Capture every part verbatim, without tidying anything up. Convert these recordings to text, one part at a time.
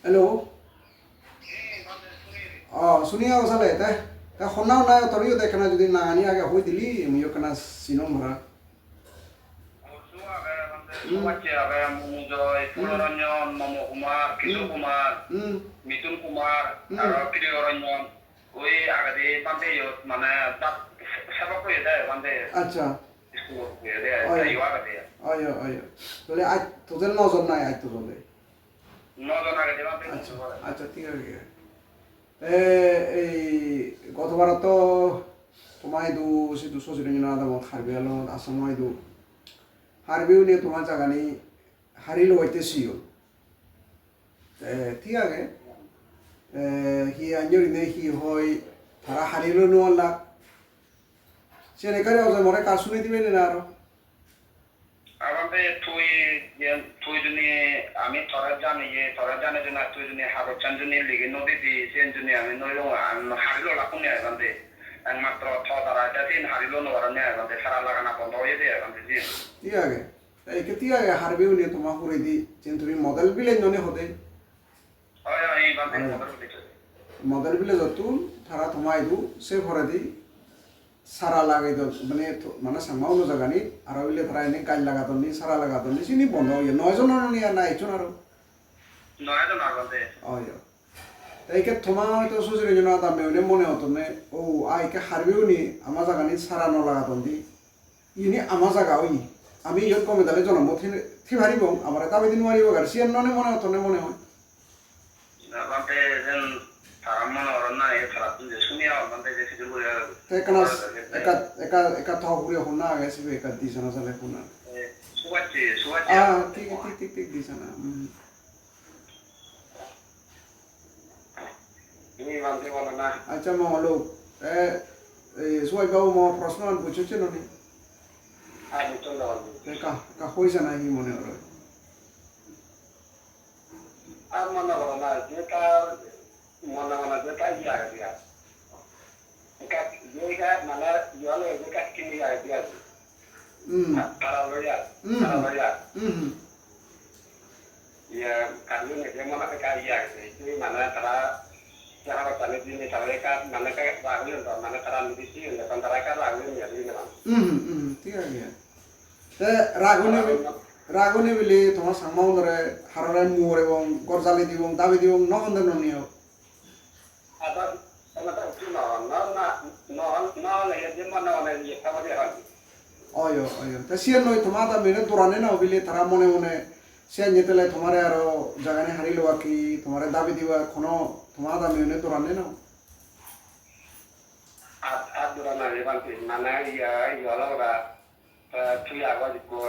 Hello. Oh, suni ago sale te. Te honna honna toriyo te ekkana judi nangani age hoi dili, mui ekkana sinong mara. Orju age, bhante, hmm. Subhaschi age, Momu Joy, hmm. Puloranjan, Momo Kumar, Kisu hmm. Kumar, hmm. Mithun Kumar, hmm. Aro Priyo Ranjan. Oi agede bhante iyot mane dat sebok oye de bhante. Acha. School-ot oye de, oi. Tayo agede. Oi, oi, oi. Tole aaj total nojon nai aaj total de. Nojon agede bhante. Acha, nojon agede. Acha, thik age. E, ei gotobar to toma idu sidu Sosiranjan adamot Karbi Anglong Assam idu Karbi une toma jagani hari lobatte siyon. Te thik age. E, hi anjori ne hi hoi tara hari lo no lak. Siyan ekkare oje more kar suni dibe ne aro? Agon te tui yen, tui juni ami tore janiye, tore jani juni, tui juni hagojchan juni ligi no didi, siyen juni ami no yong, ami no hari lo lakkun ne agon te. Ekmatro to tara te siyen hari lo no paron ne agon te, sara lagana bondo oye de agon te siyen. Thik age. Te ikke thik age, Karbi une toma huredi, jen tumi model village noni hode. Oi, oi, ei bhante, oi. Model village. Model village-ottun tara toma idu se poredi sara lagei don, mane to-, mane Changma uno jagani, aro bile tara ene gaj lagadonni, sara lagadonni, sini bondo oye. Noi jon oni na ecchon aro? Noi jon agon de. Oi, oi. Te ikke toma hoito Sosiranjan adamme une mone hotonne, o, a ikke Karbi une ama jagani sara no lagadondi. Ini ama jaga oye. Ami iyot gome dale jonomot thi, thi paribong, amare dabi di no paribong, ar siyan none mone hotonne mone hoi. Na, bhante, jen tara mone horon na, e tarattun je suni agon, bhante, je sidu guri agon. Te ekkana, ekka, ekka, ekka to guri honna age, sibe ekka di jana sale honna. E, Subhaschi, Subhaschi. Ah, agon. Thik, thik, thik, thik, di jana. Hmm. Tumi bhante bolo na. Acha, Mongol, e, e, Subhas babu, mo proshno an bujochcho noni? Ha, bujhon na bhante. Te ka, ka hoise na hi mone horo? Ar mone horo na, je ta mone mone je ta iya age dia. Ekka, je ekka mane, iyot ole ekka kini age dia. Hmm. Tara loi ar, hmm. Tara loi ar. Hmm. Iya, karbi ne je mone ekka iya age, je mane tara, je hagoj ani dine tara ekka, mane ekka rag oyon to, mane tara nidi siyon, ekkan tara ekka rag oyon ya, dine mane. Hmm, hmm, thik age. Te rag onei bi-, rag onei bile toma Changma unore harore muorebong, ghor jalei dibong, dabi dibong, no honde noni o. Ado, eno to ucchit no, no, na, no, no, ole ye jemma no, ole ye, ta bode hon. Oyo, oyo. Ta siyan noi toma adamme une dorane na obile tara mone mone siyan je tele tomare aro jagani hari lobak ki, tomare dabi dibak hono toma adamme une dorane na. At, at dorana re bhante, mane iya, iya olo ora, ta tui agoj ikko,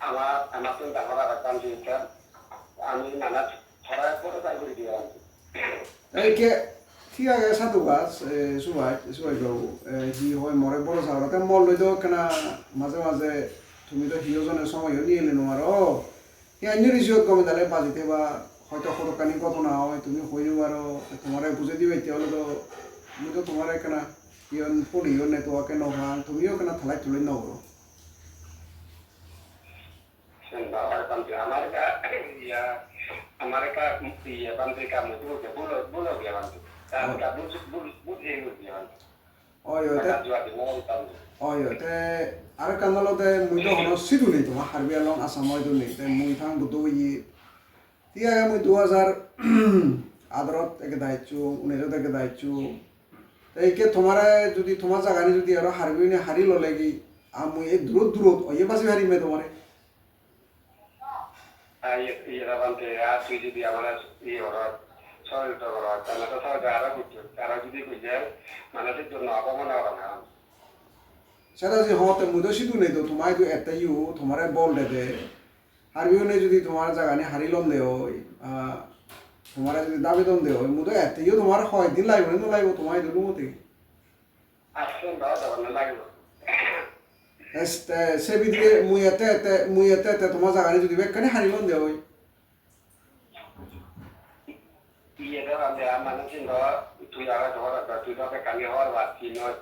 Ama, amattun dangor aro ekkan jinis, ami mane tara photo sai guri diye aram. Ei ke, thik age, sadhubad, e, Subhas, Subhas babu, e, hi hoi more boro sagoro, te molloi do ekkena maje maje tumi do hiyo jone somoyo niyele no paro. Hi anjuri siyot gome dale baji theba, hoito hodokkani ghotona oi, tumi hoi no paro, te tomare bujei dibatte ole do, mui do tomare ekkena iyon poriyo network-e no pang, tumiyo ekkena thalai tulai no goro. Sen ba, oi, bhante, amar ekka, iya, amar ekka, iya, bhante, ekka mui bhul, bhul, bhul oi giye, bhante. Ta ami ekka bhul, bhul, bhul oi giye, bhante. Oi, oi, te, ekka juwa di, no, bhante. Oi, oi, te, arekkan olode mui do hono sidu nei toma, Karbi Anglong, Assam-o idu nei, te mui thang Buddho oye. Thik age, mui du hajar adarot ekka daichcho, unisot ekka daichcho. Te ikke tomare judi, toma jagani judi aro Karbi une hari lole gi, a mui ei durot durot oye baji parim me tomare. Ah, iye, iye, Bhante, ar tui jodi amare iye gorot, sohojogita gorot, tale to sohojogita aro gojjo, aro jodi gojje, mane se jonno obo mone gorong. Sero je hote mui do sidu nei do, toma idu ette yo, tomare bol dede. Harbi une jodi tomar jagani hari londe oi, ah, tomare jodi dabi donde oi, mui do ette yo tomar hoi din lagibo, no lagibo, toma idu lumuti. Action ba da na lagibo. Este, se bidire mui ete ete, mui ete ete toma jagani judi bekkani hari londe oi. Iye de bande, ar mane sin do, tui age hobor, tui do bekkani hobor pach, tui no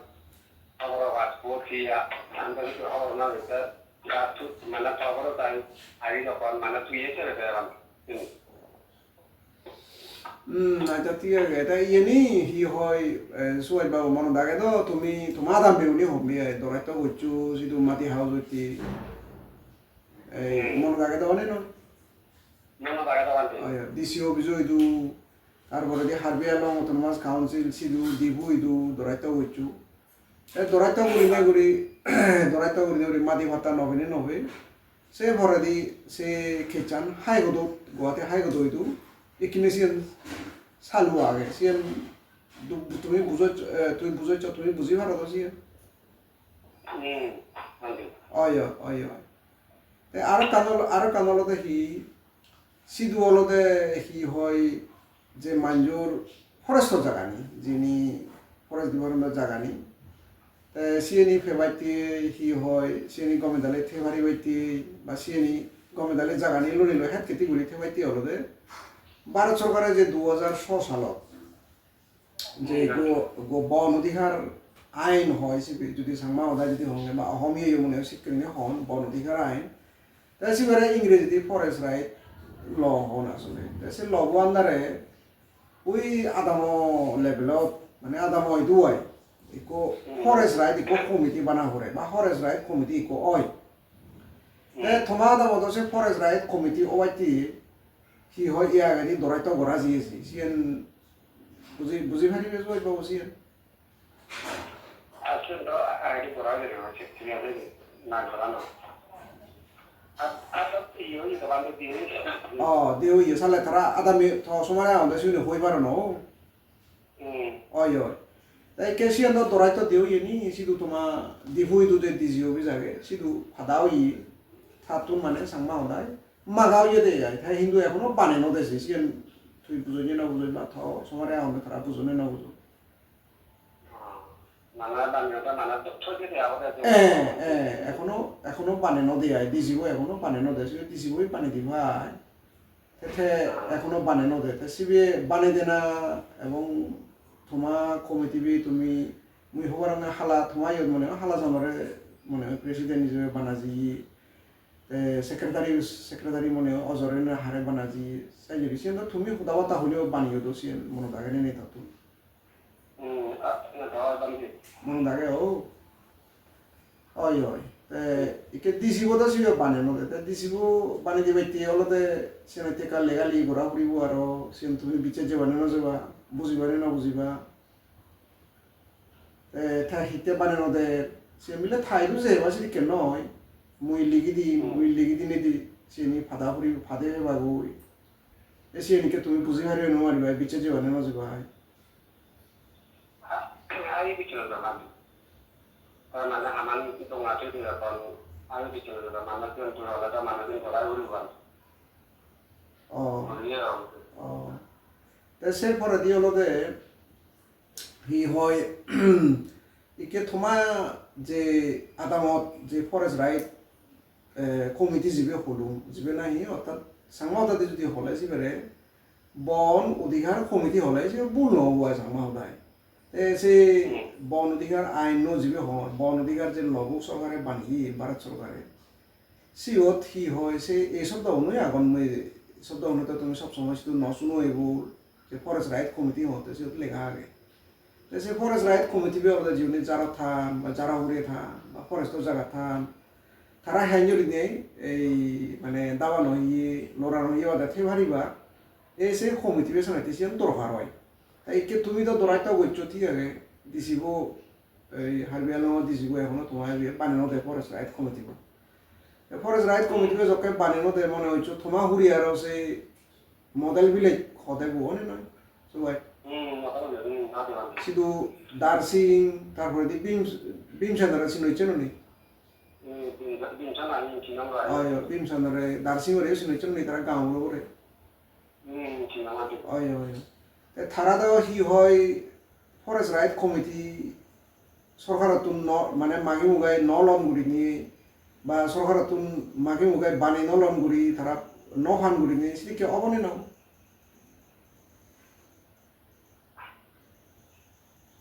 hobor pach, bo tui a, an do tui hobor no pete, ga tu, mane to hobor tai, ari dokon, mane tui ete ete bande. Hmm, accha, thik age. Ta iyeni hi hoi, eh, Subhas babu, monot age do, tumi, toma adam beuni hom biye, doraitto goccho, sidu madi house otte. Eh, hmm, monot age do, one noi? Monot age do, bhante. Oh, yeah. D C office o idu, tar poredi Karbi Anglong Autonomous Council, sidu Diphu idu, doraitto goccho. Te doraitto gurinei guri, doraitto gurinei guri madi patta no peinei no pei. Se poredi se case-an High Court-ot, Guwahati High Court-ot idu, ikkine siyen salu age. Siyen du-, tumi bujo-, eh, tumi bujoch, tumi buji paro do siyen? Hmm, oi, oi, oi, oi. Te aro ekkan olo-, aro ekkan olode hi, sidu olode hi hoi je manjor forest-o jagani, jini forest department-o jagani. Te siyeni pebatte hi hoi, siyeni gome dale thei paribatte, ba siyeni gome dale jagani loi loi het keti guri thebatte olode Bharat sorkare je du hajar so salot je ekko, ekko Bon Odhikar Ain hoi, sibe judi Changma hodai judi honge ba Ohomiya yo mone hoi sekke gurinei hon, Bon Odhikar Ain. Te sibere Ingrejidi Forest Right Law hon asole. Te se law bo under-e ui adamo level-ot, mane adamo idu oi, ekko forest right ekko committee bana pore, ba forest right committee ekko oi. Te toma adamot do se forest right committee obatte hi hoi, e agedi doraitto gora jiyesi, siyen buji, buji paribe Subhas babu siyen? Ason do agedi gora jiyegoi, se siyen na gora no. Ar, ar sot iye oye, dogan do diye oye. Oh, diye oye, sale tara adami to somare agonde siyune hoi paro no. Hmm. Oi, oi. Te ikke siyen do doraitto diye oye ni, sidu toma Diphu idu je D C office age, sidu pada oye, tattun mane Changma hodai maga oye de ai, te hintu ekhono bane no dese, siyen tui bujoi ne no bujoi, ba to somare agonde tara bujon ne no bujon. Hmm. Mane bane no de, mane to thoi de agede. Eh, eh, ekhono, ekhono bane no de ai, D C bo ekhono bane no de, sibe D C bo bane dibo ai. Te, te ekhono bane no de. Te sibe bane dena ebong toma committee be tumi, mui hobor pang hala toma iyot mone hoi Halachander-e mone hoi president ijebe bana jiye. Te secretary, secretary mone hoi Ajay-e na hare bana jiye. Sai jodi siyen do tumi hoda bata hoileyo baneyo do siyen monot age ne nei tottun? Hmm, ah, na, da, da, da. Monot age, o. Oi, oi. Te ikke D C bo do sibe bane no de. Te D C bo bane dibatte olode siyen ekka lega legi gora puribo aro, siyen tumi bicche jeba ne no jeba, bujiba ne no bujiba. Te, te hitte bane no de, siyen bile taidu jeba sedokke noi. Mui legi di, hmm, mui legi dinei di, siyeni pada puri, pade pebagoi. Te siyeni ikke tumi buji pariba no pariba, bicche jeba ne no jeba ai. Ai bicche no jeba. Tar mane haman donga tui di kon, ai bicche no jeba, mane tui ole ta mane tui gorai uri ban. Oh. Uri aro. Oh. Te se poredi olode hi hoi, ikke toma je adamot je forest right, eh, committee jibe holung, jibe nahi, orthat Changma hodadi judi hole sibere Bon Odhikar Committee hole sibe bul no obo ai Changma hodai. Te se Bon Odhikar ain no jibe hon, Bon Odhikar je law bo sorkare baniye, Bharat sorkare. Siyot hi hoi, se ei sobdo gunoi agon, mui sobdo gunoi to tumi sob somoi sidu no suno ebo, je Forest Right Committee hotte siyot lega age. Te se Forest Right Committee be olode jiune jaro than, ba jara hure than, ba forest o jaga than, tara henjori nei, ei mane dabano iye, lorano iye bade thei pariba, ei se committee be sanatte siyan dorkar oi. Te ikke tumi do doraitto goccho, thik age, D C bo, ei Karbi Anglong D C bo ekhono toma ibe bane no de Forest Right Committee bo. Te Forest Right Committee bo jokke bane no de mone hoccho toma hure aro se model village hode bo one noi, so bhai. Hmm, model village, hmm, hode, hode. Sidu Darsing, tar poredi Bhim, Bhim Chandra sino hoccho noni? Hmm, Bhim, Bhim Chandra, hmm, sino bhai. Oi, oi, Bhim Chandra, Darsing ore sino hoccho noni, tara gaon ore. Hmm, sino hoccho. Oi, oi, oi. Te tara do hi hoi, Forest Right Committee sorkarottun no, mane magi mugai no lon gurinei, ba sorkarottun magi mugai bani no lon guri, tara no pan gurinei, sedokke obo ne no?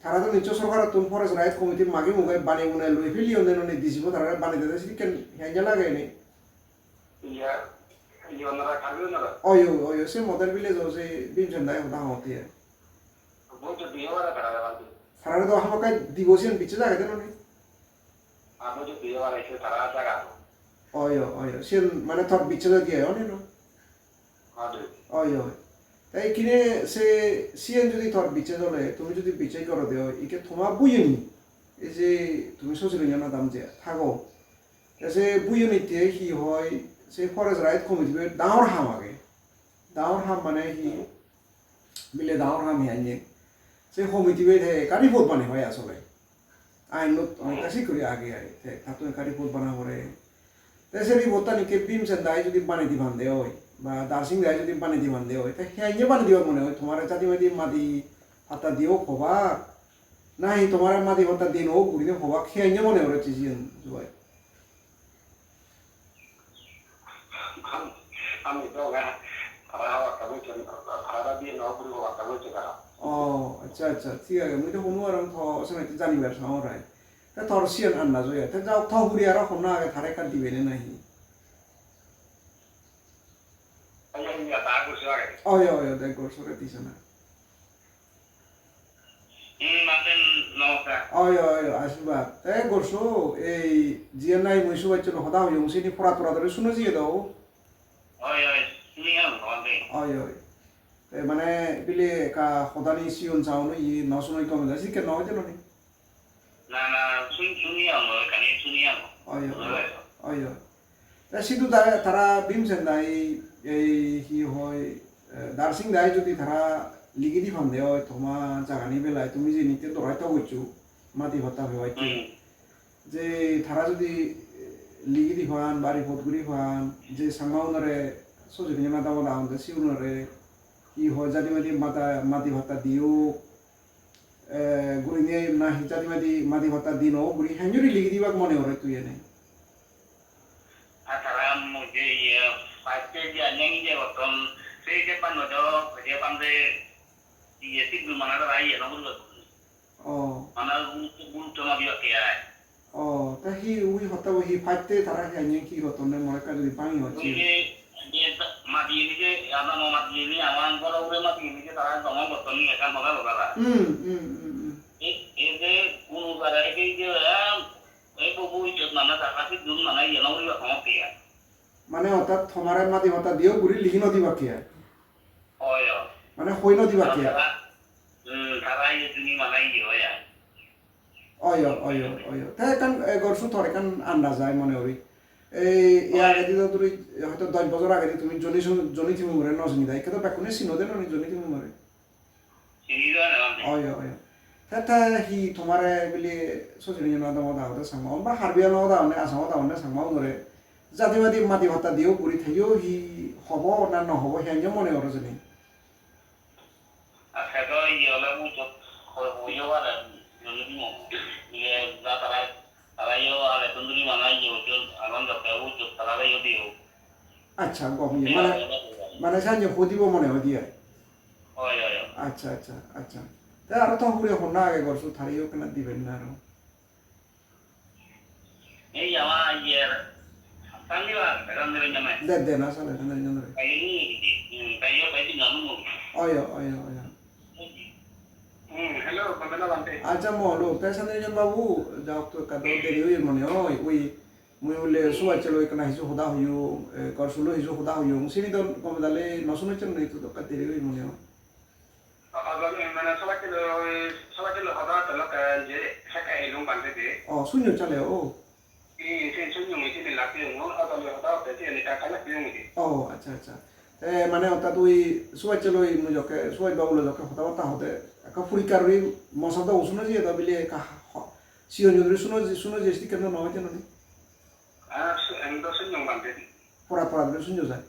Tara do nicho sorkarottun Forest Right Committee magi mugai bani bunai loi peliyon ne, nonei D C bo tarare bani dede, sedokken henja lage ne? Iya, Indi onora Karbi onora. Oi, oi, oi, se model village-o se Bhimsen dai hoda hongotte ai. Bujjo diye bara tara jaban di. Tarare do hamakkai dibo siyen bicches agede noni? Ah, bujjo diye bara se tara jaga do. Oi, oi, oi, siyen mane tor bicches odi ai, oni no? Oi, oi. Te ikkine se, siyen judi tor bicches ole, tumi judi bicches goro de oi, ikke toma buyeni, ei je tumi Sosiranjan adam je thago, te se buyenitte hi hoi, se forest right committee-be dangor ham age. Dangor ham mane hi, bile dangor ham hi anye. Se committee-be te ekkan report bane hoi asole. Ainot onekta sik guri age ai, te tattun ekka report bana pore. Te se report-tani ke Bhimsen dai jodi banei di pande oi, ba Darsing dai jodi banei di pande oi, te he anye banei diba mone oi, tomare jadi madi madi patta diyo hobak, nahi tomare madi patta diye no gurine hobak, he anye mone oi siyen, Jubai? Ami to ga, tara habatta boichon, tara da diye no guri habatta boichon tara. O, accha, accha, thik age, mui to honu arong to, senotte janibar sangor ai. Te tor siyan andaj oye. Te jao, to hure aro honna age, tare ekkan dibe ne nahi? Oye, oye, ta gor sore age. Oye, oye, dek gor sore dise na. Hmm, Martin, namaskar. Oye, oye, ashirbad. Te gor so, ei, jiyan nahi mui subaiccholo hoda hoyong, sini pora tora dore suno jiye do. Oye, oye, suni ang, Martin. Oye, oye. Te mane bile ekka hodani sigon sagon oye, no sunoi gome dai, sikke no hoide noni? Na, na, sun-, suni ang, ekkani suni ang. Oi, oi. Oi, oi. Te sidu dai, tara Bhimsen dai, ei hi hoi, eh, Darsing dai jodi tara ligi di pande oi, toma jagani belai tumi jeni te dorai to goccho, madi patta pebatte. Hmm. Je tara jodi, eh, ligi di pan, ba report guri pan, je Changma unore, Sojini Madam agonde, siunore, hi hoi jadi madi mada, madi patta diyo, eh, gurinei nahi jadi madi, madi patta di no guri henjuri ligi dibak mone gore tui ene? Ar tara mui je iye, first-e je anjang iye gotton, se je panno do, je pande iye siddhu mana tara iye no guri gotton. Oh. Mana gurutto, gurutto no dibakke ai. Oh, ta hi ui hotta bo hi first-e tara hi anjang hi gotton ne more ekka jodi bangi hocche. Ui je, je ta-, madi eni je, adamo madi eni, ama goro ugure madi eni je tara domon gotton ni ekkan hoda hoda tara. Hmm, hmm, hmm, hmm. E, e je unu tara e je, e, e bobo ijjot mane tara siddhun mane iye no guribakke ai. Mane orthat tomare madi patta diyo guri ligi no dibakke ai. Oi, oi. Mane hoi no dibakke ai. Tara, hmm, tara iye juni mane iye oi ai. Oi, oi, oi, oi, oi. Te ekkan, e, gor sutor ekkan andaj ai mone hori. Ei, e, oi, agedi do duri, hoito dosh bojor agedi tumi Joni su-, Joni Timimore no sinida. Ikke do bekkune sinode noni Joni Timimore. Sini do na. Oi, oi, oi. Te, te hi tomare bile Sojini Madam agonde Changma un ba Karbi Anglong agonde, Assam agonde Changma unore. Jadi madi, madi patta diyo guri teyo hi hobo na no hobo, he anye mone goro jeni? Ar se do iye ole ujot hoi, hoiyo pare, jodi mo, iye, ja tara, tara yo age tun duri mane iye ujot, agon jokke ujot tara yo diyo. Accha, gom iye, iye, mane, iye, iye. Mane sanye hudibo mone hoi diye. Oi, oi, oi. Accha, accha, accha. Te aro to hure honna age gor su tare yo kena diben na aro. Ei ama iyer, Sandibar, Sandibar jame. De, de, na sale, Sandibar jame. Kayo ni, hmm, kayo kayo ni namu. Oyo, oyo, oyo. Hmm, hello, Bondona Bhante. Accha, mo lo, te Sandibar jame babu, jao to ekka do deri oye mone oi, oi, mui bole subaicche loi ekkana hiju hoda hoyong, e, gor sulo hiju hoda hoyong, sini do gome dale no sunochchon ni, to ekka deri oye mone oi. Ojon, eh, mane sobatte loi, sobatte loi hoda hotte lokke je sekke elung bhante de. Oh, sunyo chale, oh. Ee, sen sunyo mui sini lak piyong, ojon loi hoda hotte siyeni ekka ekka lak piyong de. Oh, accha, accha. Te mane otta tui subaicche loi mui jokke, subaic babu loi jokke hoda batta hode, ekka porikkar guri mosa do suno jiye do bile ekka ho-, sigon guri suno ji-, suno jiye sedokke no hoite noni? Ah, su-, em do sunyong bhante di. Pora pora guri sunyo jai.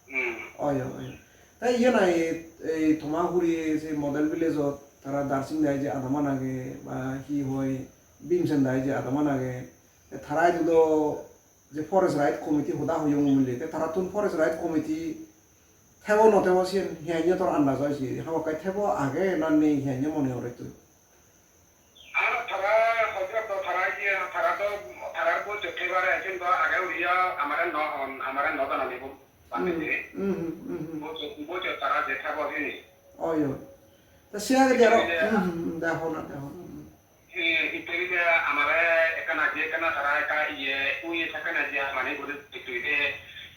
Hmm. Oi, oi, oi. Te iye nahi, ei toma hure se model village-ot tara Darsing dai je adaman age, ba hi hoi, Bhimsen dai je adaman age. Te tara idu do je forest right committee hoda hoyong mui bile. Te tarattun forest right committee thebo no thebo siyen hi anye tor andaj oi se? Hamakkai thebo age na nei hi anye mone gore tui? Ar tara hoito to tara iye, tara to, tarar bol jokke bare, siyen to age uriya amare no hon, amare no janani bo. Hmm, hmm, hmm, hmm, hmm. Bojo, bojo tara je thebo sini. Oi, oi. Ta se agedi aro, Hitte bile hmm, hmm, hmm, de hona, de hona, hmm. Hi-, hitte bile amare ekkana je ekkana tara ekka iye, uye sekkene je mane guri tui de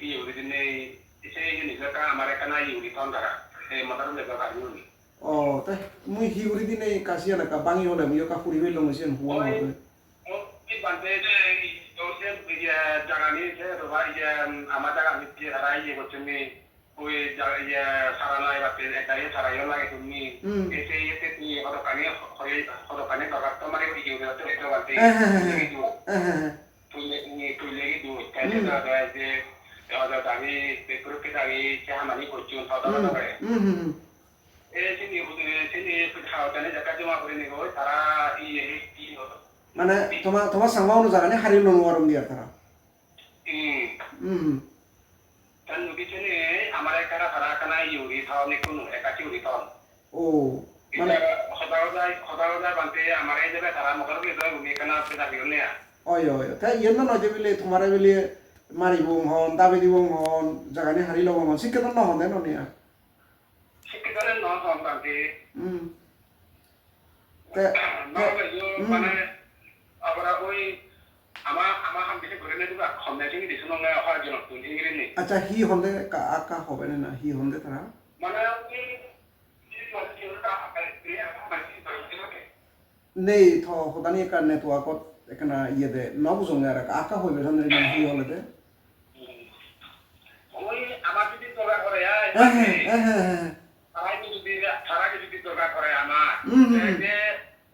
iye guri dinei, se iye nijo ekka amare ekkana iye guri ton tara. Ei motor bego gari guri. O, te mui hi guri dinei ekka siyan ekka bangi hole, mui ekka puri pelong siyan huwa. Oi, hole. Oi, bhante je, oi je, iye, jagani se roba, iye, ama jagani je tara iye gocchon ni, oi ja-, iye, sara lagei batte, ekka iye sara yo lagei dun ni. Hmm. Ei se iye te tui hodokkani, hoi, hodokkani dorkar to mari uri iye guri batte, bhante. He, he, he, he. Iye guri. He, he, he. Tui le-, tui legi dun, te se Hmm. do, do, je, ojo dagi, bekkurukke dagi, se hamani gocchon, hodo Hmm. hodo gore. Hmm, hmm, hmm. E sini hudu, sini hao tani jaka joma gurinei goi, tara iye, iye. Mane toma, toma sangma ono jagani hari loi no paron diya tara. Hmm. Hmm. Tan nugi sini amare kara tara kana iye uri thon ikkunu, ekka si uri thon. O, mane hoda hoda, hoda hoda bhante amare jebe tara motor loi doi uni kana peda biyon ne. Oi, oi, oi. Te iyen no noi de bile, tomare bile maribong hon, dabi dibong hon, jagani hari lobong hon, sikke no hon de no niya. Sikke dale no hon bhante. Hmm. Te, no te, hole yo, hmm. Mane, abara oi, ama, ama ham bisi guri ne diba, honne sini disu nonge hoi jonottun ingiri ni. Acha, hi honde ka, akka hobe ne na, hi honde tara? Mane, oi, Nei, to hodani ekka network-ot ekkana iye de, no bujong ar ekka, akka hoibe sandri na hi hole de? Oi, amar jodi dorkar pore, ai, he, he, he, he, he. Tara jodi, tara jodi dorkar pore amar, hmm, hmm, hmm. Te, te,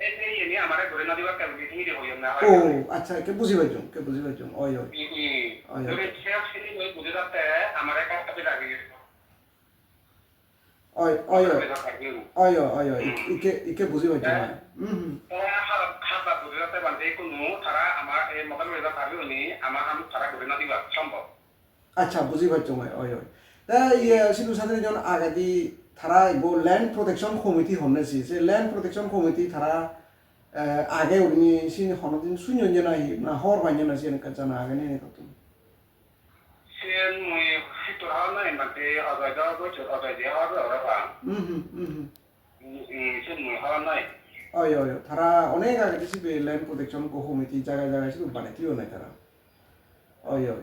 ei, ei, iyeni amare guri no dibatte bili singiri hoyong na, oh, oi. Acha, ekke buji pajjong, ekke buji pajjong, oi, oi. Hmm, hmm. Oi, oi. Guri se sini oi buji jatte amare ekka peda giri. Oi, oi, oi. Oi, oi, oi, oi. Ik-, ikke, ikke buji pajjong, oi. Mhm. Te ha-, haba buji jatte bhante ikkunu tara ama ei motor bejak tara loi ama ham tara guri no diba sombhob. Acha, buji pajjong, oi, oi, oi. Te iye, sidu sadre jon agedi tara ibo Land Protection Committee honne si. Se Land Protection Committee tara, eh, age urinei sini honodin sunyon je nahi, na hobor panyon na siyen ekka jana age ni tottun? Siyen mui sitto hobor nw pang, bhante, Ajoy do gocchon, Ajoy je hobor pang. Mhm, mhm. Mm, mm, siyen mui hobor nw pang. Oi, oi, oi. Tara onek agede sibe Land Protection Co-, Committee jaga jaga sidu banei toyon tara. Oi, oi.